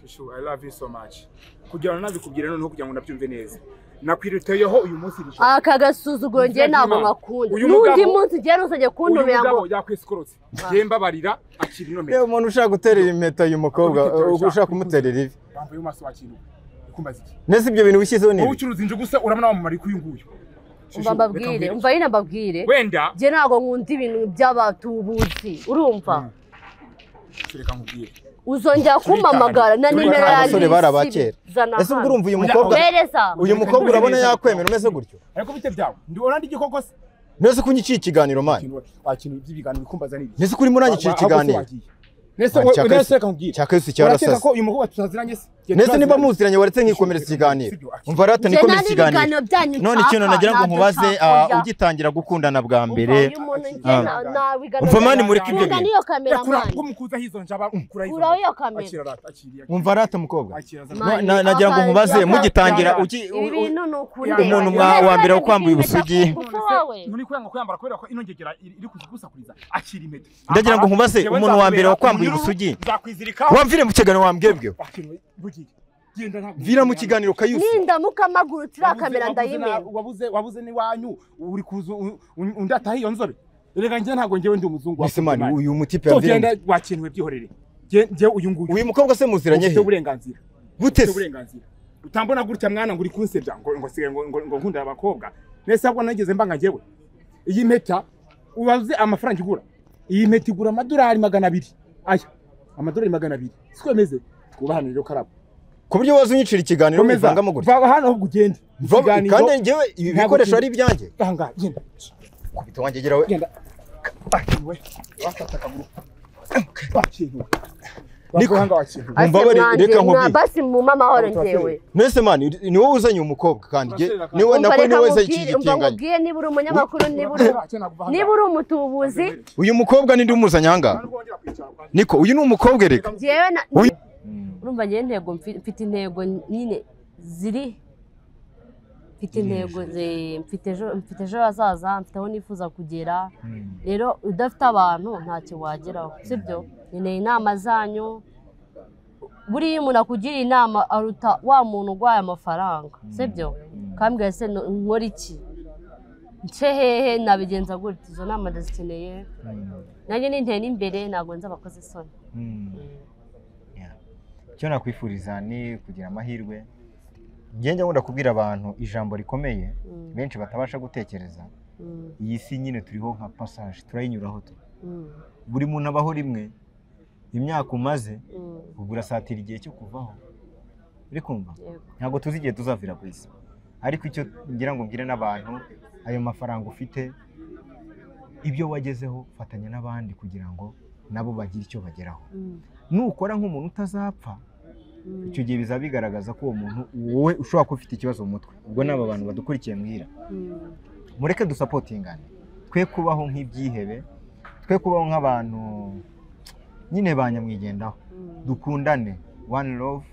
Shushu, I love you so much. Kugira ngo nabikubwire noneho kugira ngo nabyumve neza. Nakwiruteyeho uyu munsi iri joro. Aka gasuzuguro njye ntabwo ngakunda. N'undi munsi njye ntuzajye kuntumira ngo uyu mugabo yakwiskorotse. Njye mbabarira akira ino mpeta. Yewe umuntu ushaka guterera impeta uyu mukobwa ushaka kumuterera ivi. Bambaye maso wakintu. Kumbaza iki? Nese ibyo bintu wishyizeho ni. Wowe ucuruza injugu se urabona wamumara uyu nguyu. Umva mbabwire, umva yina mbabwire. Wenda njye ntabwo nkunda ibintu by'abatubuzi. Urumva? Reka nkubwire. Uzongera kumpamagara na nimero yanjye. Abasore barabakera. Ese ubwo urumva uyu mukobwa? Uyu mukobwa urabona yakwemera umeze gutyo? Ariko bite byawe? Ndi orandi igikoko se? Nese kunyiciye ikiganiro man. Wakintu by'ibiganiro bikumbaza nibi. Nese kuri muranyiciye ikiganiro. Nese nese reka nkubwire. Cyakayusi cyarasase. Ko uyu mukobwa tutaziranye se? Nese niba muziranye waretse nkikomereza ikiganiro. Umva rata nikomereza ikiganiro. None ikintu nagira ngo nkubaze ugitangira gukundana bwa mbere. Umva mani mureke ibyo bintu. Umva rata mukobwa. Nagira ngo nkubaze mugitangira umuntu wa mbere wakwambuye ubusugi. Ndagira ngo nkubaze umuntu wa mbere wakwambuye ubusugi. Wamvire mu kiganiro wambwebwe. Vira mu kiganiro Kayusi. Nindamuka amaguru tira kamera ndayimena. Wabuze ni wanyu uri kuza undi ataha iyo nzobe. Rega njye ntago ngewe ndi umuzungu. Ese mani uyu mutipe yamvira. Tugenda wakinwe byihorere. Nge uyu nguyu. Uyu mukobwa se muziranye he? Uburenganzira. Gute se? Uburenganzira. Utambona gutya mwana ngo uri kunsebya ngo ngo sige ngo nkunda abakobwa. Nese ahubwo nageze mbanga ngewe. Iyi mpeta ubaze amafaranga igura. Iyi mpeta igura amadolari 200. Aya amadolari 200. Siko emeze. Twubahanire karabo. Ku buryo waza unyicira ikiganiro muvangamo gutya. Va hano ahubwo ugende. Kandi ngewe ibi bikoresho ari ibyanjye. Aha genda. Kubita wanjye gera we. Genda. We. Wafata akaguru. Wakintu. Niko mumbabarire reka nkubwire. Basi mu mama horo ngewe. Nese mani ni wowe uzanye umukobwa kandi niwe nako niwe uzanye iki gitinganya. Nkubwiye niba uri umunyamakuru niba uri umutubuzi. Uyu mukobwa ni ndi umuzanye aha ngaha. Niko uyu ni umukobwa reka. Ngewe urumva ngewe intego mfite intego nyine ziri mfite intego mfite ejo hazaza mfite aho nifuza kugera. Rero udafite abantu ntacyo wageraho sibyo? Nkeneye inama zanyu. Buriya umuntu akugira inama aruta wa muntu urwaye amafaranga sibyo? Kambwira se nkora iki nce hehe nabigenza gutya? Izo nama ndazikeneye nanjye ninteye n'imbere ntabwo nzi abakoze isoni. Icyo nakwifuriza ni kugira amahirwe. Njye nkunda kubwira abantu ijambo rikomeye benshi batabasha gutekereza. Iyi si nyine turiho nka passage turayinyuraho tu. Buri muntu abaho rimwe, imyaka umaze ubwo urasatira igihe cyo kuvaho. Uri kumva? Ntabwo tuzi igihe tuzavira ku isi. Ariko icyo ngira ngo mbwire n'abantu, ayo mafaranga ufite ibyo wagezeho fatanya n'abandi kugira ngo nabo bagire icyo bageraho. Nukora nk'umuntu utazapfa icyo gihe bizaba bigaragaza ko uwo muntu wowe ushobora kuba ufite ikibazo mu mutwe. Ubwo n'aba bantu badukurikiye mbwira, mureke dusapotingane, twe kubaho nk'ibyihebe, twe kubaho nk'abantu nyine ba nyamwigendaho. Dukundane, one love,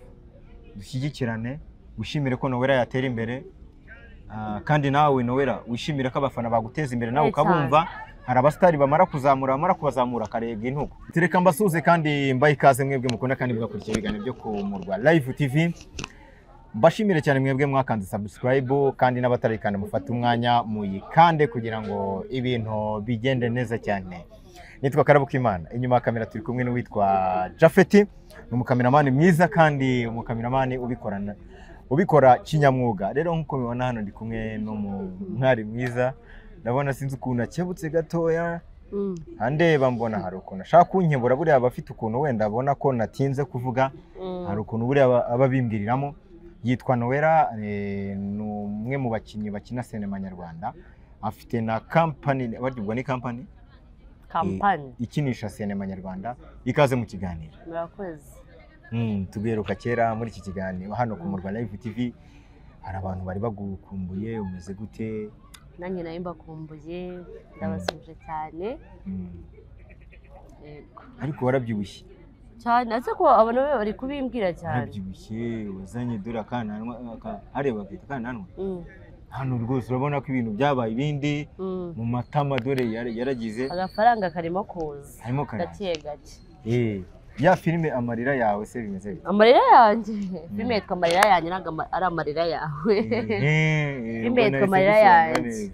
dushyigikirane, wishimire ko Noella yatera imbere, kandi nawe Noella wishimire ko abafana baguteza imbere nawe ukabumva. Hari abasitari bamara kuzamura bamara kubazamura akarebwa intugu. Reka mbasuze kandi mbaye ikaze mwebwe mukunda kandi mugakurikira ibiganiro byo ku Murwa Live TV. Mbashimire cyane mwebwe mwakanze subscribe kandi n'abatarikanda mufate umwanya muyikande kugira ngo ibintu bigende neza cyane. Nitwa Karabukimana, inyuma ya kamera turi kumwe n'uwitwa Jafeti, ni umukameramani mwiza kandi umukameramani ubikora kinyamwuga. Rero nkuko mubibona hano ndi kumwe n'umwari mwiza. Ndabona sinzi ukuntu akebutse gatoya. Andeba mbona hari ukuntu ashaka kunkebura, buriya abafite ukuntu wenda abona ko natinze kuvuga, hari ukuntu buriya aba bimbwiriramo. Yitwa Noella, ni umwe mu bakinnyi bakina sinema nyarwanda, afite na company, baribwo ni company ikinisha sinema nyarwanda. Ikaze mu kiganiro. Murakoze. Tuberuka kera muri iki kiganiro hano ku Murwa Live TV, hari abantu bari bagukumbuye, umeze gute? Nanjye nayo mbakumbuye, ndabasuje cyane. Yego. Ariko warabyibushye cyane, ese ko abantu bari kubimbwira cyane. Warabyibushye, wazanye dore akananwa areba akita akananwa. Hano rwose urabona ko ibintu byabaye ibindi mu matama dore yaragize. Agafaranga karimo kuza. Harimo karaza. Gake gake. Ya filime Amarira Yawe se bimeze bite? Amarira Yanjye, filime yitwa Amarira Yanjye, ntabwo ari Amarira Yawe. Filime yitwa Amarira Yanjye.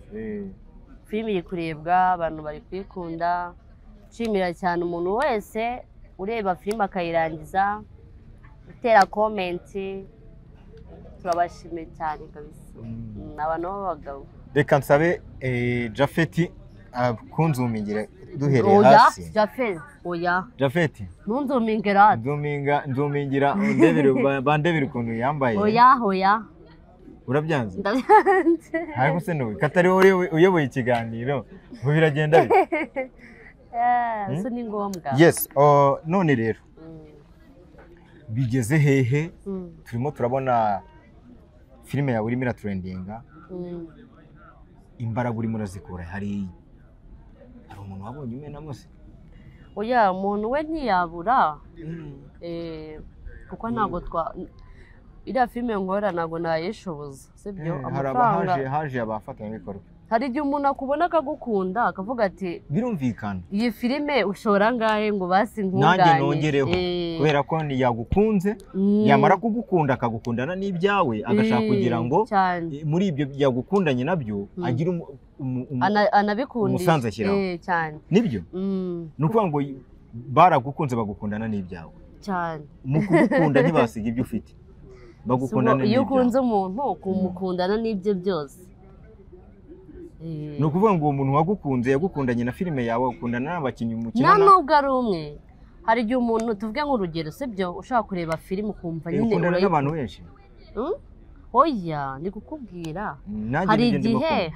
Filime iri kurebwa, abantu bari kuyikunda. Nshimira cyane umuntu wese ureba filime akayirangiza, utera komenti, turabashimiye cyane kabisa. Abantu b'abagabo. Reka nsabe Japhet kunzumingira duhereye hasi. Japhet, oya. Japhet. Ntunzumingira. Nzumingira ndebere bandebere ukuntu yambaye. Oya, oya. Urabyanze? Ndabyanze. Ariko se nawe katari wowe uyoboye ikiganiro, ngo biragenda bite? So ni ngombwa. Yes, none rero bigeze hehe? Turimo turabona filime yawe irimo iratrendinga. Imbaraga urimo urazikura, hari umuntu wabonye umena mose? Oya, umuntu we ntiyabura. Kuko ntabwo iriya filime nkora ntabwo nayishoboza, sibyo? Amafaranga haje abafatanyabikorwa. Hari igihe umuntu akubona akagukunda akavuga ati birumvikana, iyi filime ushora ngahe ngo basi nkunganye, nanjye nongereho, kubera ko yagukunze, yamara kugukunda akagukundana n'ibyawe, agashaka kugira ngo muri ibyo yagukundanye nabyo agire anabikundisha umusanzu ashyiraho cyane. Nibyo, ni ukuvuga ngo baragukunze bagukundana n'ibyawe cyane. Mu kugukunda ntibasiga ibyo ufite, bagukundana n'ibyawe. Iyo ukunze umuntu kumukundana n'ibye byose. Ni ukuvuga ngo uwo muntu wagukunze yagukundanye na filime yawe, ukundana n'abakinnyi mukinana. Nta nubwo ari umwe, hari igihe umuntu tuvuge nk'urugero, sibyo, ushaka kureba filime ukumva nyine ukundana n'abantu benshi. Oya, ndi kukubwira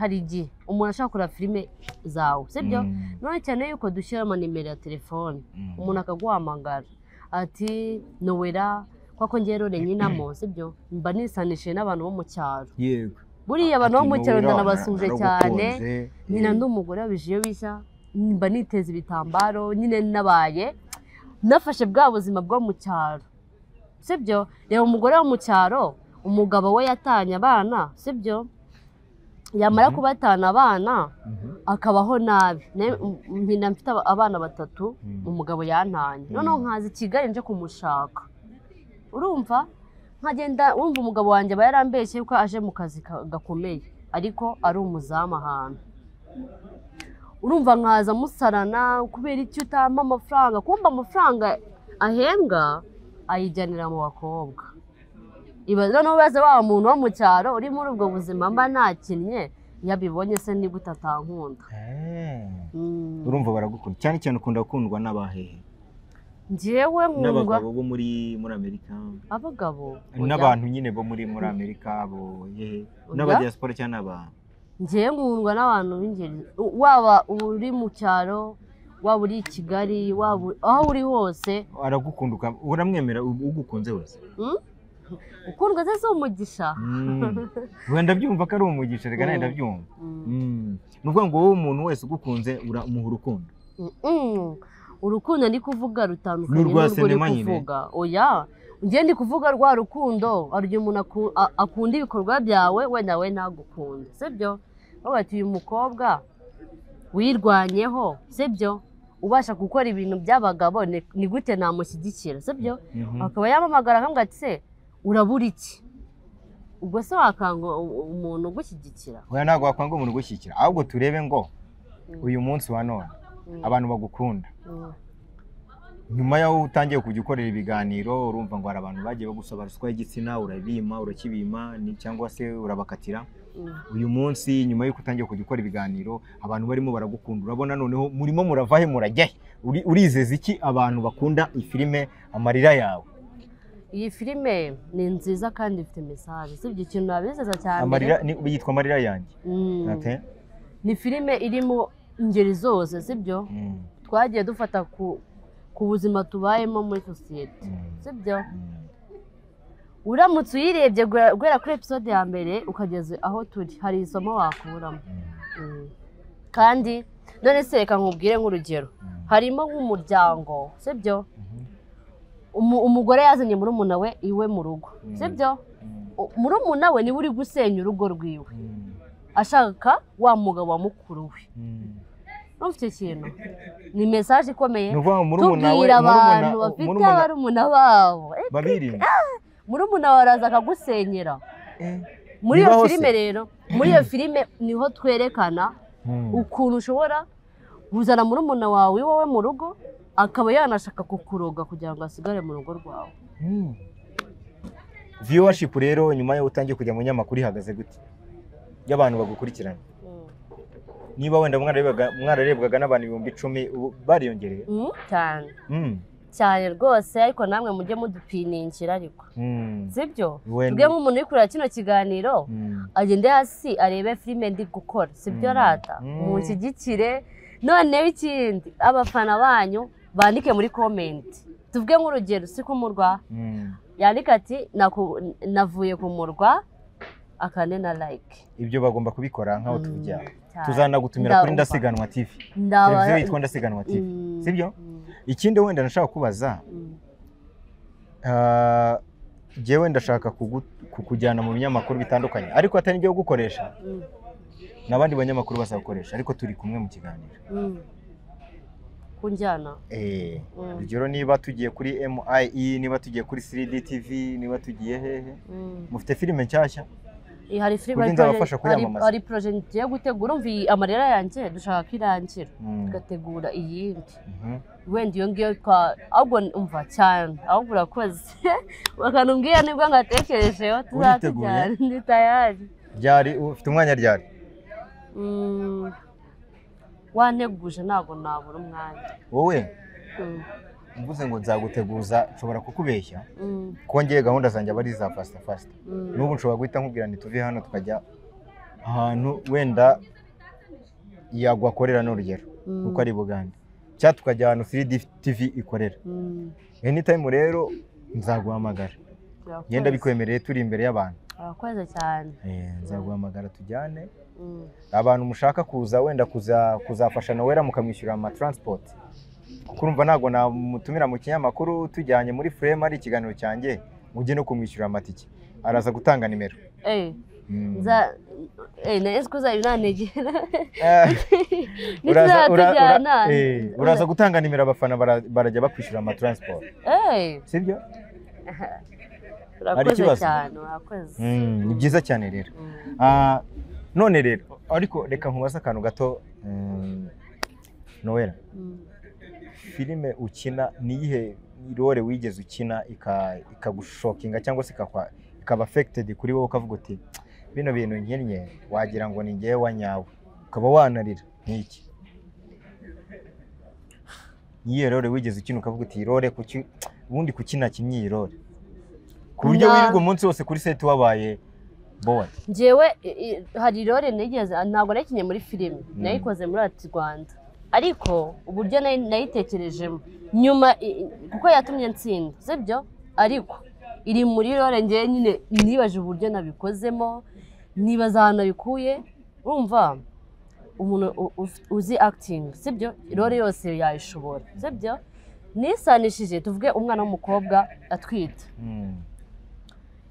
hari igihe umuntu ashaka kureba filime zawe, sibyo? None cyane yuko dushyiramo nimero ya telefone, umuntu akaguhamagara ati Nowera, kuko ngewe rero nyinamo, sibyo, mba nisanishije n'abantu bo mu cyaro. Yego. Buriya abantu bo mu cyaro ndanabasuje cyane, nyina ndi umugore wabije iyo bishya, mba niteza ibitambaro, nyine nabaye nafashe bwa buzima bwo mu cyaro, sibyo? Reba umugore wo mu cyaro, umugabo we yatanye abana, sibyo? Yamara kubatana abana akabaho nabi. Nyina mfite abana batatu, umugabo yantanye, noneho nkaza i Kigali nje kumushaka, urumva? Nkagenda wumva umugabo wanjye aba yarambeshye ko aje mu kazi gakomeye, ariko ari umuzamu ahantu. Urumva nkaza musarana kubera icyo utampa amafaranga, kumva amafaranga ahembwa ayijyanira mu bakobwa. Ibaza noneho baza wa muntu wo mu cyaro uri muri ubwo buzima mba nakinnye, yabibonye se ni gute atankunda? Urumva baragukunda cyane cyane, ukunda gukundwa n'abahehe? Njyewe nkundwa n'abagabo bo muri Amerika, abagabo n'abantu nyine bo muri Amerika, bo hehe, n'aba diaspora cyane aba. Njyewe nkundwa n'abantu b'ingeri, waba uri mu cyaro, waba uri i Kigali, waba aho uri hose aragukunda, uramwemera ugukunze wese. Ukundwa se si umugisha? Wenda byumva ko ari umugisha, reka nawe ndabyumva. Ni ukuvuga ngo wowe umuntu wese ugukunze uramuha urukundo. Urukundo ndi kuvuga rutandukanye n'urwo uri kuvuga. Oya, njye ndi kuvuga rwa rukundo, hari igihe umuntu akunda ibikorwa byawe, wenda we ntagukunda, sibyo? Bavuga ati uyu mukobwa wirwanyeho, sibyo? Ubasha gukora ibintu by'abagabo, ni gute namushyigikira, sibyo? Akaba yamamagara akambwira ati se urabura iki? Ubwo se wakanga umuntu ugushyigikira? Oya, ntabwo wakwanga umuntu ugushyigikira, ahubwo turebe ngo uyu munsi wa none abantu bagukunda, nyuma yaho utangiye kujya ukorera ibiganiro, urumva ngo hari abantu bagiye bagusaba ruswa y'igitsina, urabima, urakibima, cyangwa se urabakatira. Uyu munsi nyuma y'uko utangiye kujya ukora ibiganiro, abantu barimo baragukunda, urabona noneho murimo murava he murajya he? Urizeza iki abantu bakunda ifilime Amarira Yawe? Iyi filime ni nziza kandi ifite message, sibyo? Ikintu nabizeza cyane, Amarira yitwa Amarira Yanjye. Ni filime irimo ingeri zose, sibyo? Twagiye dufata ku buzima tubayemo muri sosiyete, sibyo? Uramutse uyirebye guhera kuri episode ya mbere ukageza aho turi, hari isomo wakuramo. Kandi none se reka nkubwire nk'urugero, harimo nk'umuryango, sibyo? Umugore yazanye murumuna we iwe mu rugo, sibyo? Murumuna we niwe uri gusenya urugo rwiwe, ashaka wa mugabo wa mukuru we. Urumva icyo kintu ni message ikomeye tubwira abantu bafite barumuna babo babirinde. Murumuna wawe araza akagusenyera. Muri iyo filime rero, muri iyo filime niho twerekana ukuntu ushobora kuzana murumuna wawe iwawe mu rugo akaba yanashaka kukuroga kugira ngo asigare mu rugo rwawe. Viewership rero nyuma yo utangiye kujya mu nyamakuru ihagaze gute y'abantu bagukurikirana? Niba wenda mwararebwaga n'abantu 10,000 ubu bariyongereye? Cyane cyane rwose, ariko namwe mujye mudupiningira ariko sibyo? Tubwe nk'umuntu uri kureba kino kiganiro agende hasi arebe filime ndi gukora, sibyo rata? Munshyigikire. Noneho ikindi abafana banyu bandike muri comment, tuvuge nk'urugero si ku murwa yandika ati navuye ku murwa akane na like. Ibyo bagomba kubikora nkaho tujya tuzanagutumira kuri Ndasiganwa TV, televiziyo yitwa Ndasiganwa TV, sibyo? Ikindi wenda nashaka kubaza, jewe ndashaka kukujyana mu binyamakuru bitandukanye ariko atari ibyo gukoresha n'abandi banyamakuru bazakoresha, ariko turi kumwe mu kiganiro. Kunjyana urugero niba tugiye kuri MIE, niba tugiye kuri 3D TV, niba tugiye hehe, mufite filime nshyashya? Hari filime, hari projet ngiye gutegura. Umva amarira yanjye dushaka ko irangira tugategura iyindi wenda iyo ngiyo ahubwo umva cyane ahubwo urakoze bakanubwira nibwo ngatekerejeho tuzatujyana. Ndi tayari. Ryari ufite umwanya ryari? Wanteguje ntabwo nabura umwanya. Wowe mvuze ngo nzaguteguza nshobora kukubeshya kuko ngiye gahunda zanjye aba ari iza fasita fasita. N'ubu nshobora guhita nkubwira nti tuve hano tukajya ahantu wenda yagwa akorera n'urugero kuko ari Bugande, cyangwa tukajya ahantu 3D TV ikorera. Anytime rero nzaguhamagara, ngenda bikwemereye turi imbere y'abantu. Urakoze cyane. Nzaguhamagara tujyane. Abantu mushaka kuza wenda kuzafasha Noella mukamwishyura ama transport, kuko urumva ntabwo namutumira mu kinyamakuru tujyanye muri frame ari ikiganiro cyanjye mujye no kumwishyura amatike. Araza gutanga nimero. Uraza gutanga nimero abafana barajya bakwishyura ama transport, sibyo? Urakoze cyane, urakoze. Ni byiza cyane rero. None rero ariko reka nkubaze akantu gato Noella. Filime ukina ni iyihe role wigeze ukina ikagushokinga cyangwa se ikaba affected kuri wowe ukavuga uti bino bintu nkinnye wagira ngo ni ngewe wanyawe, ukaba wanarira? Nk'iki niyihe role wigeze ukina ukavuga uti role kuki ubundi kuki nakinnye iyi role, ku buryo wirirwa umunsi wose kuri set wabaye bored? Njyewe hari role nigeze, ntabwo nayikinnye muri filime, nayikoze muri Art Rwanda, ariko uburyo nayitekerejemo nyuma kuko yatumye ntsinda, sibyo? Ariko iri muri role ngewe nyine nibaje uburyo nabikozemo, nibaza ahantu nabikuye. Urumva umuntu uzi acting, sibyo? Role yose yayishobora, sibyo? Nisanishije tuvuge umwana w'umukobwa atwite,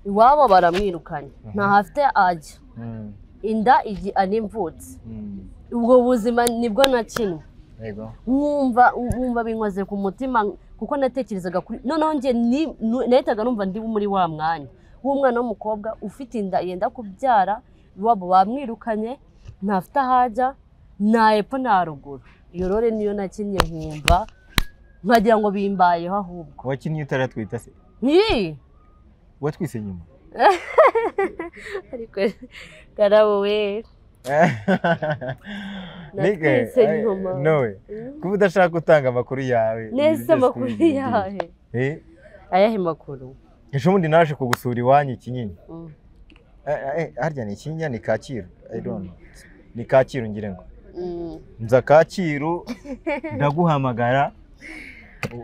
iwabo baramwirukanye, ntahafite ajya, inda animvutse, ubwo buzima nibwo nakinnye. Nkumva binkoze ku mutima kuko natekerezaga kuri noneho njye nahitaga numva ndi muri wa mwanya w'umwana w'umukobwa ufite inda yenda kubyara, iwabo bamwirukanye, ntafite aho ajya, nta epfo nta ruguru. Iyo role niyo nakinnye nkumva nkagira ngo bimbayeho ahubwo. Wakinnye utaratwita se? Watwise nyuma? Ariko karabo we natwise nyuma. Nowe kuba udashaka gutanga amakuru yawe. Nese amakuru yawe? Ayahe makuru? Ejo bundi naje kugusura iwanyu Kinyinya. Harya ni Kinyinya ni Kacyiru? I don't know. Ni Kacyiru ngira ngo. Nza Kacyiru ndaguhamagara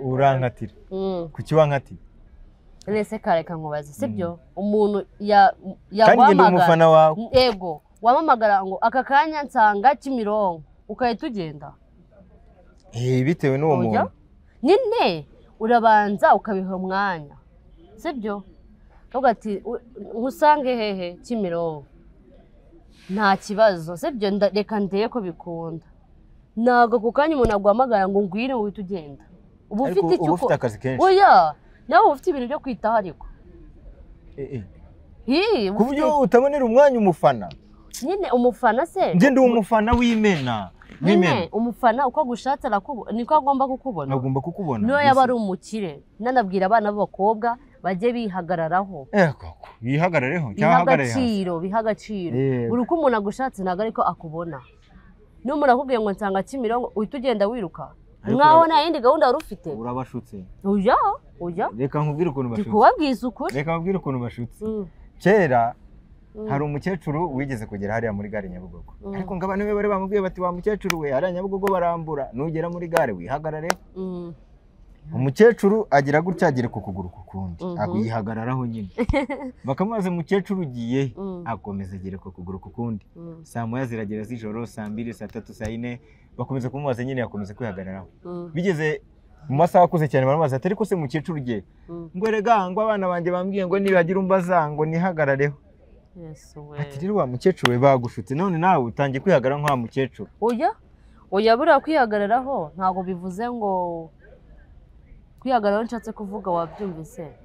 urankatira. Kuki wankatira? Nese kareka nkubaze, sibyo? Umuntu yaguhamagara umufana wawe. Yego, wamamagara ngo aka kanya nsanga Kimironko ukahita ugenda. Bitewe n'uwo muntu. Nyine urabanza ukabiha umwanya, sibyo? Ukavuga ati nkusange hehe Kimironko, nta kibazo, sibyo? Reka ndebe ko bikunda. Ntabwo ku kanya umuntu aguhamagara ngo ngwire uhite ugenda. Uba ufite icyo ukora, ufite akazi kenshi. Oya, nawe uba ufite ibintu byo kwitaho ariko. Ku buryo utabonera umwanya umufana. Nyine umufana se? Njye ndi umufana w'imena. Nyine umufana uko agushatse niko agomba kukubona. Agomba kukubona. Niyo yaba ari umukire. Nanabwira abana b'abakobwa bajye bihagararaho. Koko bihagarareho cyangwa hagarare hasi. Biha agaciro. Buri uko umuntu agushatse ntabwo ariko akubona. Niyo umuntu akubwiye ngo nsanga Kimironko uhita ugenda wiruka. Mwaho nta yindi gahunda wari ufite. Urabashutse. Oya, oya. Reka nkubwire ukuntu bashutse. Ndikubabwiza ukuri. Reka nkubwire ukuntu bashutse. Kera hari umukecuru wigeze kugera hariya muri gare Nyabugogo. Ariko ngo abantu be bari bamubwiye bati wa mukecuru we hariya Nyabugogo barambura, nugera muri gare wihagarare. Umukecuru agira gutya agira ku kuguru kukundi, yihagararaho nyine. Bakamubaza umukecuru ugiye, akomeza agira ku kuguru kukundi. Saa moya ziragera z'ijoro, saa mbiri, saa tatu, saa yine, bakomeza kumubaza nyine akomeza kwihagararaho. Bigeze mu masaha akuze cyane baramubaza ati ariko se mukecuru ugiye? Ngo erega ngo abana banjye bambwiye ngo nibagira umbaza ngo nihagarareho. Ati rero wa mukecuru we bagushutse none nawe utangiye kwihagarara nka mukecuru. Oya, oya buriya kwihagararaho ntabwo bivuze ngo kwihagararaho nshatse kuvuga wabyumvise.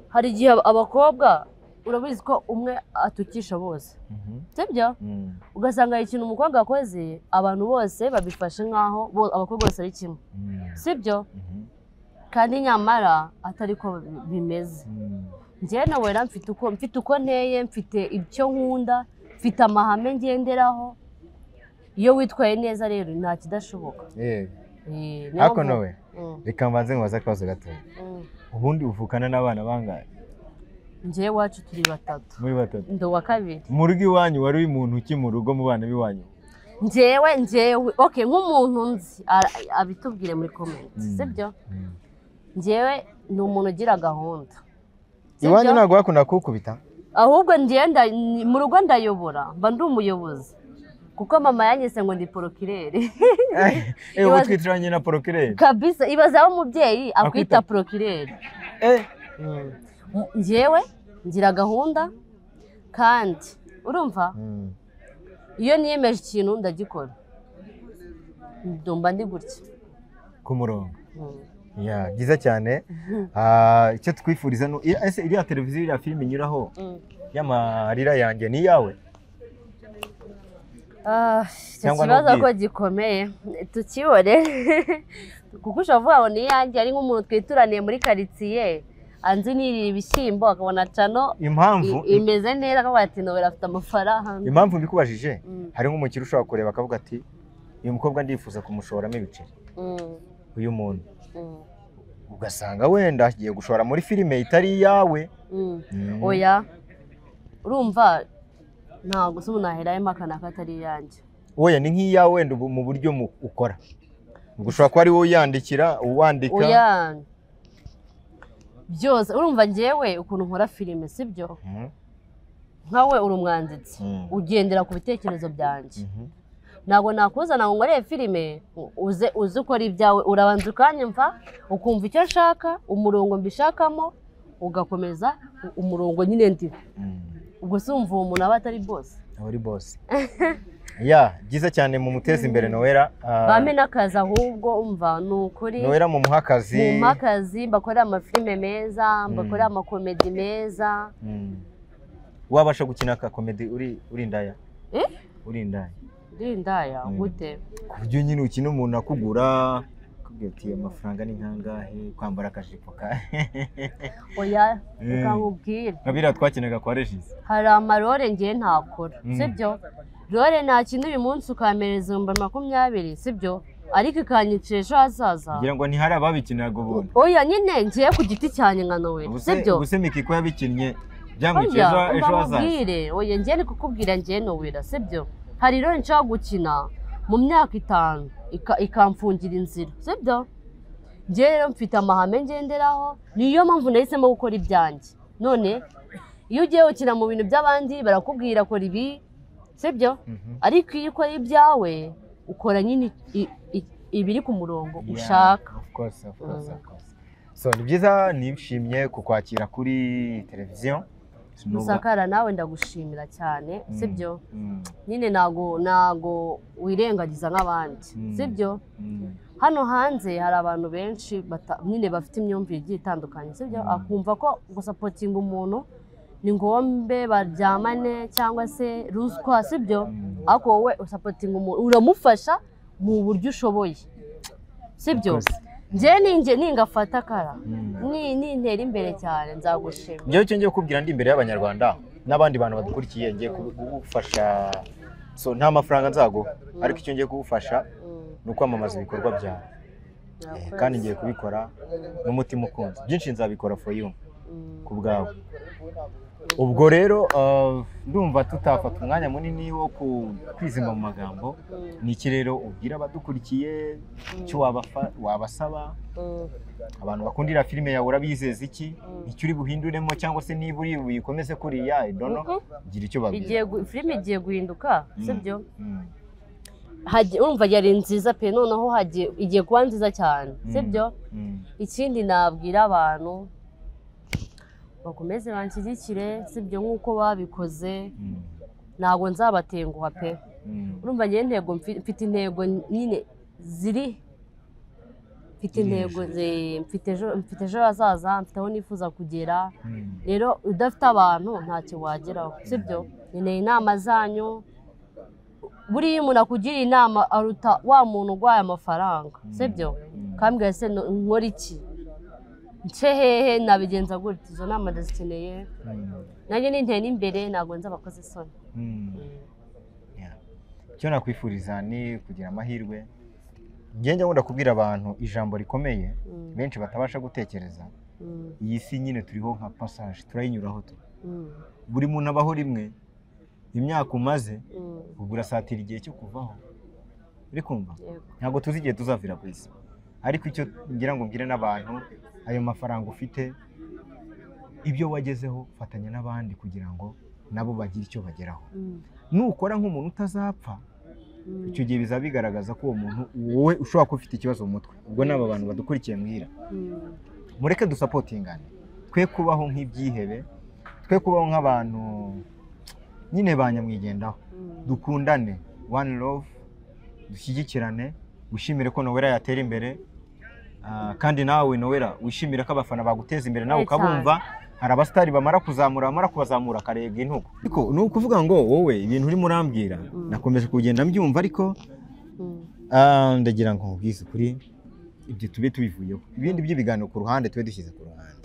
Hari igihe abakobwa urabizi ko umwe atukisha bose, sibyo? Ugasanga ikintu umukobwa akoze abantu bose babifashe nkaho abakobwa bose ari kimwe, sibyo? Kandi nyamara atari ko bimeze. Njyewe nawe mfite uko nteye, mfite ibyo nkunda, mfite amahame ngenderaho. Iyo witwaye neza rero nta kidashoboka. Ariko nawe reka mbanze nkubaze akabazo gatoya. Ubundi uvukana n'abana bangahe? Njyewe iwacu turi batatu. Muri batatu. Ndi uwa kabiri. Mu rugo iwanyu wari umuntu ki mu rugo mu bana b'iwanyu? Njyewe okay, nk'umuntu nzi abitubwire muri comment, sibyo? Njyewe ni umuntu ugira gahunda. Iwanyu ntabwo bakunda kukubita? Ahubwo ngenda mu rugo ndayobora, mba ndi umuyobozi. Kuko mama yanyise ngo ndi porokireri. Ubu twitiranye na porokireri. Kabisa, ibaza aho umubyeyi akwita porokireri. Njyewe ngira gahunda kandi urumva iyo niyemeje ikintu ndagikora. Ndumva ndi gutya. Ku murongo. Ya, byiza cyane. Icyo twifuriza no ese iriya televiziyo iriya filime inyuraho y'amarira yanjye ni iyawe? Icyo kibazo ko gikomeye tukibone kuko ushobora kuvuga ngo ni iyanjye ari nk'umuntu twituraniye muri karitsiye anzi nirira ibishyimbo akabona cano impamvu imeze neza akavuga ati nowera afite amafaranga. Impamvu mbikubajije hari nk'umukire ushobora kureba akavuga ati uyu mukobwa ndifuza kumushoramo ibiceri, uyu muntu ugasanga wenda agiye gushora muri filime itari iyawe. Oya, urumva ntabwo se umuntu aherayo impakana ko atari iyanjye. Oya, ni nk'iyawe wenda mu buryo ukora ushobora kuba ari wowe uyandikira uwandika. Oya byose urumva njyewe ukuntu nkora filime, sibyo? Nkawe uri umwanditsi ugendera ku bitekerezo byanjye. Ntabwo nakuzana ngo nkorere filime uze ukora ibyawe, urabanza ukanyumva ukumva icyo nshaka, umurongo mbishakamo ugakomeza umurongo nyine ndiho. Ubwo se wumva uwo muntu aba atari boss? Aba ari boss. Ya, byiza cyane mu muteza imbere Noella. Bampe n'akazi ahubwo umva ni ukuri. Noella mumuhe akazi. Mumuhe akazi, mbakorere amafilime meza, mbakorere amakomedi meza. Wabasha gukina akakomedi uri indaya? Uri indaya. Uri indaya gute? Ku buryo nyine ukina umuntu akugura akubwira ati amafaranga ni nkangahe, kwambara akajipo ka. Oya, reka nkubwire. Nka biriya twakinaga kwa Regis. Hari amarore ngiye ntakora, sibyo? Rore nakina uyu munsi ukampereza 20,000, sibyo? Ariko ikanyicira ejo hazaza. Ngira ngo ntihari ababikinaga ubundi. Oya nyine ngiye ku giti cyanjye nka Noella, sibyo? Ubuse Miki ko yabikinnye byamwiciye ejo hazaza. Oya ngiye ni kukubwira ngiye Noella, sibyo? Hari rero nshaka gukina mu myaka 5 ikamfungira inzira, sibyo? Ngiye rero mfite amahame ngenderaho, niyo mpamvu nahisemo gukora ibyanjye. None iyo ugiye gukina mu bintu by'abandi barakubwira kora ibi, sibyo? Ariko iyo ukora ibyawe ukora nyine ibiri ku murongo ushaka. Of course, of course, of course. So ni byiza, nishimye kukwakira kuri televiziyo. Musakara nawe ndagushimira cyane, sibyo? Nyine ntago wirengagiza nk'abandi, sibyo? Hano hanze hari abantu benshi nyine bafite imyumvire igiye itandukanye, sibyo? Akumva ko gusapotinga umuntu ni ngombe baryamane cyangwa se ruswa, sibyo? Ariko wowe usapotinga umuntu uramufasha mu buryo ushoboye, sibyo? Njye ninjye ningafata kara nintera imbere cyane nzagushima. Njyewe icyo ngiye kukubwira ndi imbere y'abanyarwanda n'abandi bantu badukurikiye, ngiye kugufasha. So nta mafaranga nzaguha, ariko icyo ngiye kugufasha ni ukwamamaza ibikorwa byawe, kandi ngiye kubikora n'umutima ukunze. Byinshi nzabikora for you, ku bwawe. Ubwo rero ndumva tutafata umwanya munini wo kwizima mu magambo. Ni iki rero ubwira abadukurikiye, icyo wabasaba? Abantu bakundira filime yawe urabizeza iki? Icyo uri buhinduremo cyangwa se niba uri buyikomeze kuriya, I don't know, gira icyo babwira. Filime igiye guhinduka, sibyo? Urumva yari nziza pe, noneho igiye kuba nziza cyane, sibyo? Ikindi nabwira abantu bakomeze banshyigikire, sibyo, nk'uko babikoze, ntabwo nzabatenguha pe. Urumva njye intego mfite intego nyine ziri, mfite intego mfite ejo hazaza, mfite aho nifuza kugera. Rero udafite abantu ntacyo wageraho, sibyo? Nkeneye inama zanyu. Buriya umuntu akugira inama aruta wa muntu urwaye amafaranga, sibyo? Kambwira se nkora iki, nce hehe, nabigenza gutya? Izo nama ndazikeneye. Nanjye nintera n'imbere ntabwo nzabakoze isoni. Icyo nakwifuriza ni kugira amahirwe. Njye nkunda kubwira abantu ijambo rikomeye benshi batabasha gutekereza. Iyi si nyine turiho nka passage, turayinyuraho tu. Buri muntu abaho rimwe, imyaka umaze ubwo urasatira igihe cyo kuvaho. Uri kumva? Ntabwo tuzi igihe tuzavira ku isi. Ariko icyo ngira ngo mbwire n'abantu, ayo mafaranga ufite, ibyo wagezeho, fatanya n'abandi kugira ngo nabo bagire icyo bageraho. Nukora nk'umuntu utazapfa, icyo gihe bizaba bigaragaza ko uwo muntu wowe ushobora kuba ufite ikibazo mu mutwe. Ubwo n'aba bantu badukurikiye mbwira, mureke dusapotingane, twe kubaho nk'ibyihebe, twe kubaho nk'abantu nyine ba nyamwigendaho. Dukundane, one love, dushyigikirane, wishimire ko Noella yatera imbere. Kandi nawe Noella wishimire ko abafana baguteza imbere, nawe ukabumva. Hari abasitari bamara kuzamura, bamara kubazamura akarebwa intugu. Ariko ni ukuvuga ngo wowe ibintu urimo urambwira nakomeje kugenda mbyumva, ariko ndagira ngo nkubwize ukuri, ibyo tube tubivuyeho, ibindi by'ibiganiro ku ruhande tube dushyize ku ruhande.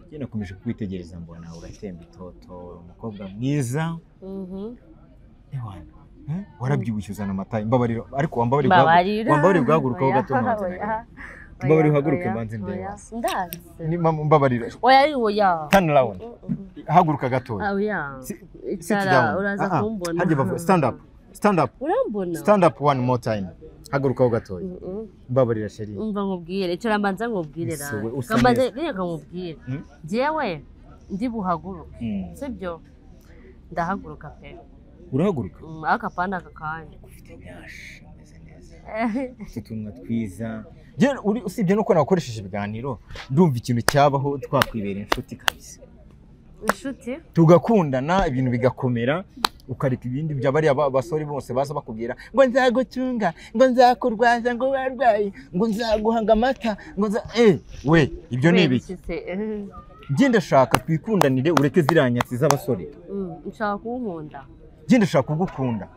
Njye nakomeje kukwitegereza mbona uratemba itoto, umukobwa mwiza. Warabyibushye uzana amata, mbabarira, ariko wambabarira ugahagurukaho gato mbanze. Mbabarira uhaguruke mbanze ndebe. Mbabarira. Oya oya. Turn around. Haguruka gatoya. Oya. Sit down. Uraza kumbona. Hajye bavuga stand up. Stand up. Urambona. Stand up one more time. Hagurukaho gatoya. Mbabarira chérie. Umva nkubwire, icyo rambanza nkubwire ra. Kambanze reka nkubwire. Jewe ndi buhaguruke. Sibyo? Ndahaguruka pe. Urahaguruka? Aka panda aka kanya. Ufite nyashi, umeze neza. Ufite utunwa twiza. Uri usibye nuko nakoresheje ibiganiro, ndumva ikintu cyabaho twakwibera inshuti kabisa. Inshuti? Tugakundana ibintu bigakomera, ukareka ibindi bya bariya basore bose baza bakubwira ngo nzagutunga, ngo nzakurwaza, ngo warwaye, ngo nzaguhanga amata, ngo nza we ibyo ni ibiki? Njye ndashaka twikundanire, ureke ziriya nyatsi z'abasore. Nshaka kunkunda. Njye ndashaka kugukunda.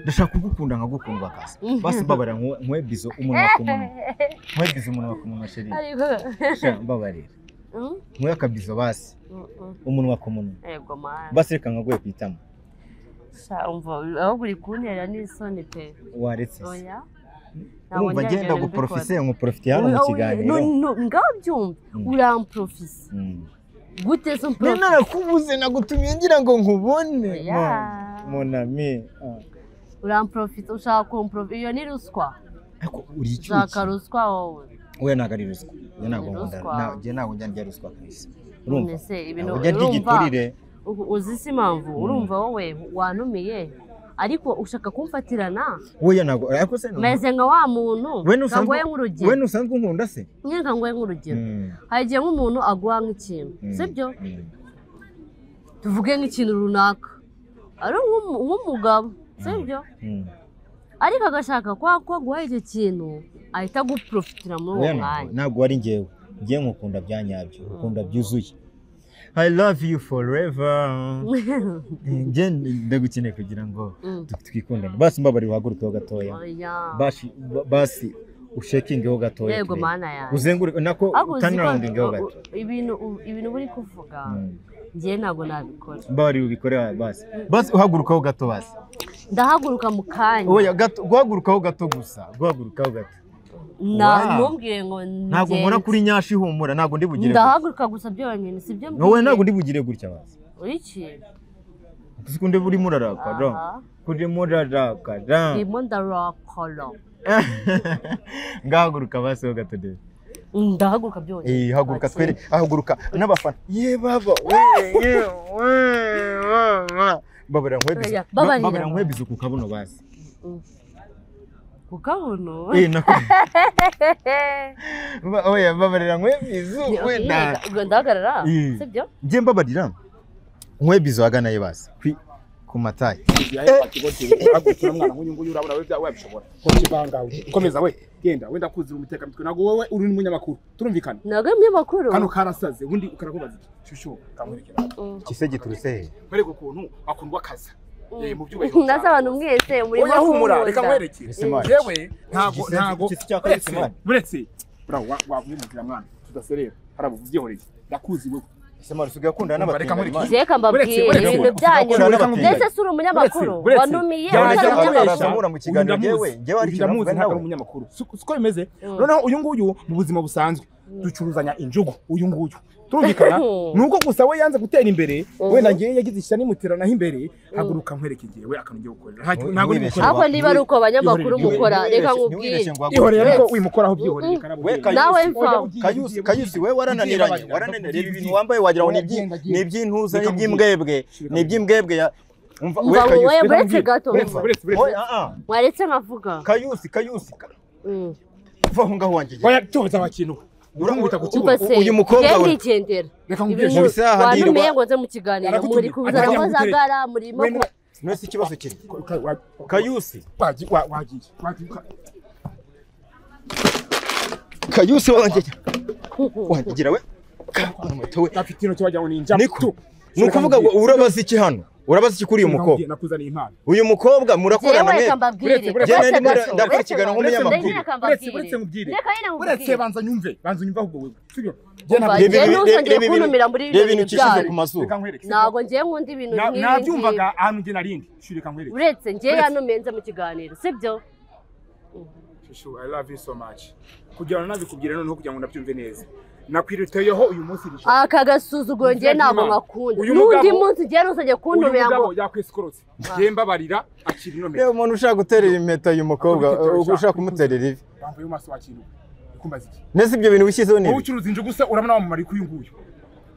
Ndashaka kugukunda nkagukundwa akazi. Basi mbabarira nkwe bizo umunwa ku munwa. Nkwe bizo umunwa ku munwa chérie. Ariko mbabarira. Nkwe akabizo basi. Umunwa ku munwa. Yego man. Basi reka nkaguye kwitama. Sha umva aho buri kuntera n'isoni pe. Waretse. Oya. Urumva ngenda guprofise nkuprofite hano mu kiganiro. No ngaho byumva uramprofise. Gute so mprofise? Narakubuze nagutumiye ngira ngo nkubone. Mon ami. Uramprofite ushaka kumprofite, iyo ni ruswa. Ariko uri icyuki. Ushaka ruswa wowe. Oya ntabwo ari ruswa. Njye ntabwo nkunda. Njye ntabwo njya ndya ruswa kabisa. Urumva? Ibintu urumva. Uzi si impamvu urumva wowe wantumiye ariko ushaka kumfatirana. Oya ntabwo ariko se meze nka wa muntu kangoye nk'urugero. We nusanzwe unkunda se? Nyine kangoye nk'urugero. Hari igihe nk'umuntu aguha nk'ikintu, sibyo? Tuvuge nk'ikintu runaka ari nk'umugabo sibyo ariko agashaka kwa guha icyo kintu ahita guprofitira muri uwo mwanya. Ntabwo wari njyewe, ngiye nkukunda bya nyabyo, ukunda byuzuye. I love you forever. Njye ndagukeneye kugira ngo twikundane. Basi mbabarira uhagurukeho gatoya. Basi ushakingeho gatoya. Yego mana yanjye. Uzenguruke nako turn roundingeho gato. Ibintu buri kuvuga njye ntabwo nabikora. Mbabarira ubikore basi. Basi uhagurukaho gato basi. Ndahaguruka mu kanya. Oya gato, guhagurukaho gato gusa. Guhagurukaho gato. Ntumbwire ngo ntabwo nkora kuri nyashi humura, ntabwo ndi bugire. Ndahaguruka gusa byonyine, sibyo mbwiye. Wowe ntabwo ndi bugire gutya basi. Uriki? Kuko uri murarakara. Kuri murarakara. Ndimo ndarakara. Ngahaguruka basi ho gato de. Ndahaguruka byonyine. Haguruka twere, haguruka n'abafana. Ye baba we ye we. Babarira nkwebizo. Babarira nkwebizo ku kabuno basi. Ku kabuno? Nako. Oya babarira nkwebizo wenda. Ndahagarara sibyo? Ngiye mbabarira nkwebizo agana ye basi. Ku matayi. Hagurukira mwana nk'uyu nguyu urabona we wabishobora. Komeza we genda wenda kuzira umuteka mitwe ntabwo wowe uri n'umunyamakuru turumvikana. Ntabwo umunyamakuru. Kano karasaze ubundi ukarakubaza iki? Shushu kamwerekera. Kise giturutse he? Nkwereke ukuntu akundwa kaza. Mu byubahiro. Naza abantu mwese muri mo. Humura reka nkwereke. Yewe ntago buretse bra wamwimukira mwana tudaserera harabuvyihoreye ndakuzi wewe. Ese mara usigaye akundana n'abatinganyi. Reka mbabwire ibintu byanyu. Ndetse si uri umunyamakuru wanumiye arazamura mu kiganiro ngewe ngewe ari ndamuzi ntabwo ari umunyamakuru siko bimeze. Noneho uyu nguyu mu buzima busanzwe ducuruzanya injugu uyu nguyu turumvikana nuko gusa we yanze gutera imbere wenda ngiye yagize ishyani muteranaho imbere haguruka nkwereke ngewe akantu ngiye gukorera ntabwo uri gukora. Ahubwo niba ari uko abanyamakuru mukora reka nkubwire ihorere ariko wimukoraho byihorere karabubwira nawe mfa Kayusi we warananiranye warananiranye ibintu wambaye wagira ngo ni iby'intuza ni iby'imbwebwe ni iby'imbwebwe ya umva we buretse gato mwaretse nkavuga Kayusi va aho ngaho wanjye oya tuza abakintu uyu mukobwa we ndigendera wanumiye ngo nze mu kiganiro muri kuzana ko zagara murimo nose ikibazo kiri Kayusi wagiye Kayusi wanjye wangira we afite intoki wagira ngo ni injangwe. Ni ukuvuga ngo urabaza iki hano? Urabaza iki kuri uyu mukobwa? Nakuzaniye impano. Uyu mukobwa murakorana mwe. Ndakora ikiganiro nk'umunyamakuru. Uretse banza nyumve, banza nyumve ahubwo wewe. Sibyo? Reba ibintu ukishyize ku mazuru. Ntabwo ngiye nkunda ibintu nk'ibi. Nabyumvaga ahantu nge narindi. Shurika nkwereke. Uretse ngiye yanumenze mu kiganiro, sibyo? Shushu, I love you so much. Kugira ngo nabikubwire noneho kugira ngo nabyumve neza. Nakwirutayeho uyu munsi iri joro. Aka gasuzuguro ngiye ntabwo ngakunda. N'undi munsi ngiye nuzajya kuntumira ngo uyu mugabo yakwiskorotse. Ngiye mbabarira akira ino mpeta. Reba umuntu ushaka guterera impeta uyu mukobwa ushaka kumuterera ivi. Bambaye maso wakintu. Kumbaza iki? Nese ibyo bintu wishyizeho ni. Wowe ucuruza injugu se urabona wamumara uyu nguyu.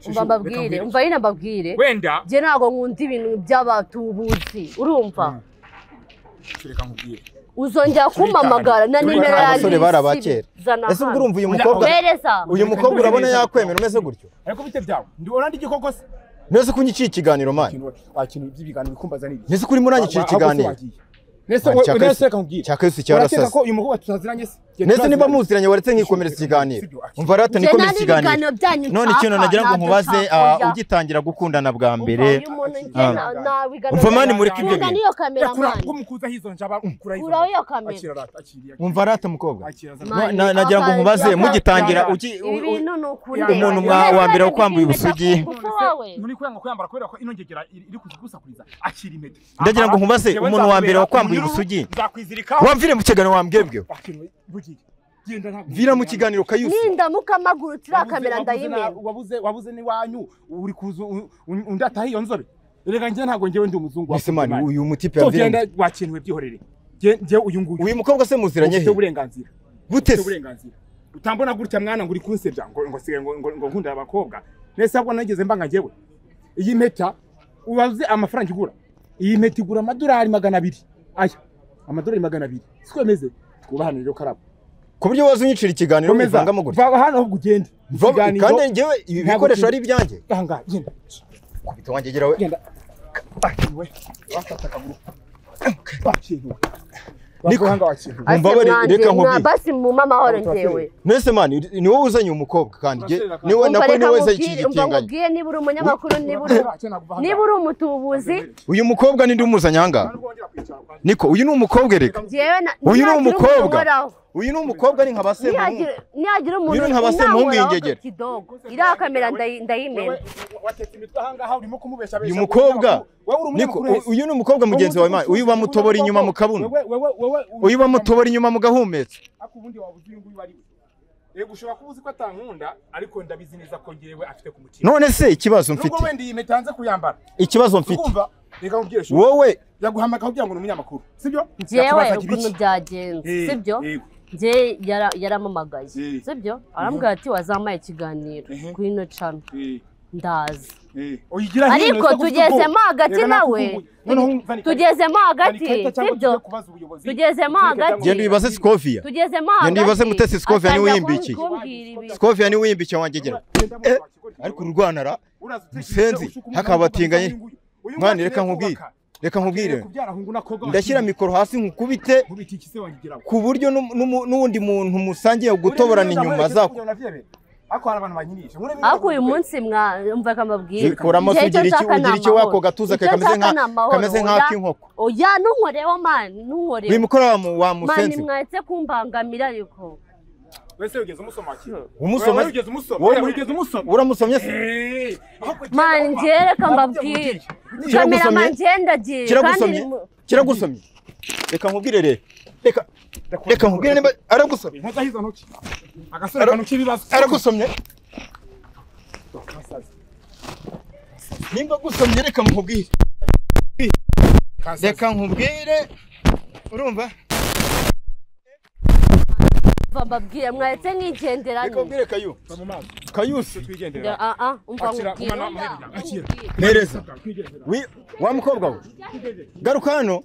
Umva mbabwire, umva yina mbabwire. Wenda ngiye ntabwo nkunda ibintu by'abatubuzi. Urumva? Reka nkubwire. Uzongera kumpamagara na nimero yanjye. Abasore barabakera. Ese ubwo urumva uyu mukobwa? Uyu mukobwa urabona yakwemera umeze gutyo? Ariko bite byawe? Ndi orandi igikoko se? Nese kunyiciye ikiganiro mani. Wakintu by'ibiganiro bikumbaza nibi. Nese kuri muranyiciye ikiganiro. Nese nese reka nkubwire. Cyakayusi cyarasaze. Urakeka ko uyu mukobwa tutaziranye se? Nese niba muziranye waretse nkikomereza ikiganiro. Umva rata nikomereza ikiganiro. None ikintu nagira ngo nkubaze ugitangira gukundana bwa mbere. Umva mani mureke ibyo bintu. Umva rata mukobwa. Nagira ngo nkubaze mugitangira umuntu wa mbere wakwambuye ubusugi. Muri kwanga kwambara kubera ko ino ngegera iri kugusakuriza akira impeta. Ndagira ngo nkubaze umuntu wa mbere wakwambuye ubusugi. Wamvire mu kiganiro wambwebwe. Vira mu kiganiro Kayusi. Nindamuka amaguru kamera ndayimena. Wabuze ni wanyu uri kuza undi ataha iyo nzobe. Erega nje ntago ngewe ndi umuzungu. Ese mani uyu mutipe yamvira. Tugenda wakinwe byihorere. Nge uyu nguyu. Uyu mukobwa se muziranye he? Uburenganzira. Gute se? Uburenganzira. Utambona gutya mwana ngo uri kunsebya ngo sigaye ngo nkunda abakobwa. Nese ahubwo nageze mbanga ngewe. Iyi mpeta ubaze amafaranga igura. Iyi mpeta igura amadolari 200. Aya amadolari 200. Siko bimeze. Twubahane rero karabo. Ku buryo waza unyicira ikiganiro muvangamo gutya. Va hano ahubwo ugende. Kandi ngewe ibi bikoresho ari ibyanjye. Aha ngaha genda. Kubita wanjye gira we. Genda. We. Wafata akaguru. Niko hanga wakintu. Mumbabarire reka nkubwire. Basi mu mama horo ngewe. Nese man ni wowe uzanye umukobwa kandi niwe nako niwe weze iki gitinganye. Niba uri umunyamakuru niba uri umutubuzi. Uyu mukobwa ni ndi umuzanye hanga. Niko uyu ni umukobwa reka. Uyu ni umukobwa. Uyu ni umukobwa ni nka basemuhungu. Nihagira umuntu nka basemuhungu ingegera. Iriya kamera ndayimena. Watetse imitwe ahangaha urimo kumubesha besha. Uyu mukobwa niko uyu ni umukobwa mugenzi wawe man uyu bamutobora inyuma mu kabuno. Uyu bamutobora inyuma mu gahumetso. Ako ubundi wabuze uyu nguyu bari. Yego ushobora kubuzi ko atankunda ariko ndabizi neza ko ngewe afite ku mutima. None se ikibazo mfite. Nubwo wenda iyi mpeta hanze kuyambara. Ikibazo mfite. Reka nkubwire sho. Wowe yaguhamagara kugira ngo ni umunyamakuru. Sibyo? Jewe ukuntu byagenze. Sibyo? Nje yaramamagaye. Sibyo? Arambwira ati wazamaye ikiganiro kuri ino channel. Ndazi. Ariko tugezemo hagati nawe. Tugezemo hagati. Sibyo? Tugezemo hagati. Genda uyibaze Scovia. Tugezemo hagati. Genda uyibaze Mutesi Scovia ni wiyimbikiye. Scovia ni wiyimbikiye wanjye gira. Ariko urwanara musenzi hakabatinganye. Mwana reka nkubwire. Reka nkubwire. Ndashyira mikoro hasi nkukubite ku buryo n'undi muntu musangiye gutoborana inyuma zako. Ako uyu munsi mwumva kambabwira. Bikuramo ugira icyo wako gatuza kameze nk'ak'inkoko. Oya ntunkoreho man ntunkoreho. Wimukora wa musenzi. Man mwahetse kumbangamira ariko. Wese ugeze umusoma ki? Umusoma? Ugeze umusoma? Ugeze umusoma? Uramusomye se? Man njye reka mbabwire. Cameraman njye ndagiye. Kiragusomye? Kiragusomye? Reka nkubwire rero. Reka nkubwire nimba aragusomye. Nkoza hizo ntoki. Agasore kanuki ibibazo. Aragusomye? Nimba gusomye reka nkubwire. Reka nkubwire. Urumva? Mbabwire mwahetse nkigendera. Reka nkubwire Kayu. Kayusi twigendera. Umva nkubwire. Nereza. Wa mukobwa we. Garuka hano.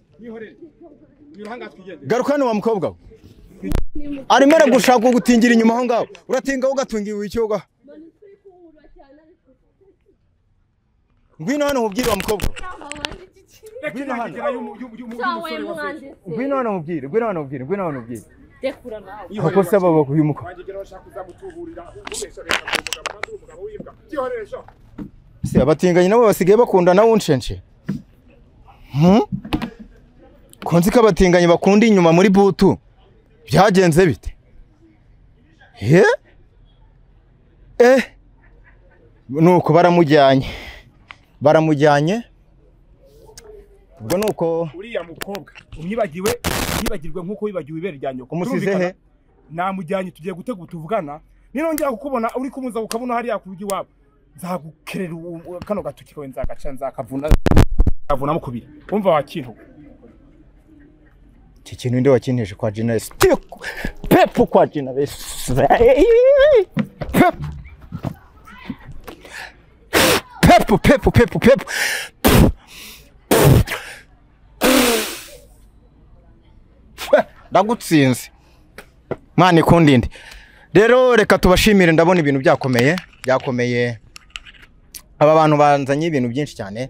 Garuka hano wa mukobwa we. Arimo aragushaka gutingira inyuma aho ngaho. Uratinga ugatungira icyoga. Ngwino hano nkubwire wa mukobwa we. Ngwino hano. Ngwino hano nkubwire. Ngwino hano nkubwire. Ngwino hano nkubwire. Kuko se baba kuhimuka. Se abatinganye nabo basigaye bakunda na wunshenshe. Konzi ko abatinganye bakunda inyuma muri butu. Byagenze bite? He? Nuko baramujyanye. Baramujyanye. Ubwo nuko uriya mukobwa umwibagiwe yibagirwe nkuko wibagiwe ibere rya nyoko. Umusize he? Namujyanye tugiye gutega tuvugana. Ninongera kukubona uri kumuza ukabona hariya kurugi wabo. Nzagukerera kano gatuki kawe nzagaca nzakavuna. Avunamo kubiri. Umva wakintu. Iki kintu nde wakinteje kwa Gina Pepu kwa Gina Pepu Pepu Pepu Pepu ndagutsinze mwana ikundinde. Rero reka tubashimire ndabona ibintu byakomeye byakomeye. Aba bantu banzanye ibintu byinshi cyane.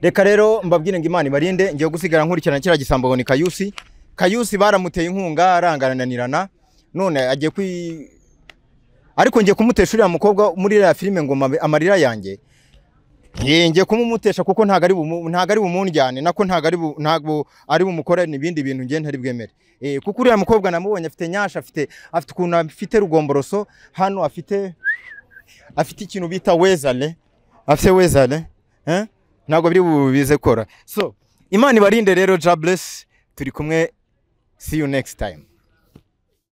Reka rero mbabwire ngo Imana ibarinde. Ngiye gusigara nkurikirana kira gisambo ngo ni Kayusi. Kayusi baramuteye inkunga arangarananirana none agiye kwi ariko ngiye kumutesha uriya mukobwa muri iriya filime ngo amarira yanjye. Ngiye kumumutesha kuko ntago ari bumunjyane nako ntago ari bumukorere ibindi bintu ngiye ntari bwemere. Kuko uriya mukobwa namubonye afite nyasha afite ukuntu afite rugomboroso hano afite ikintu bita wezale afite wezale ntago biri bubize kora. So Imana ibarinde rero. God bless. Turi kumwe. See you next time.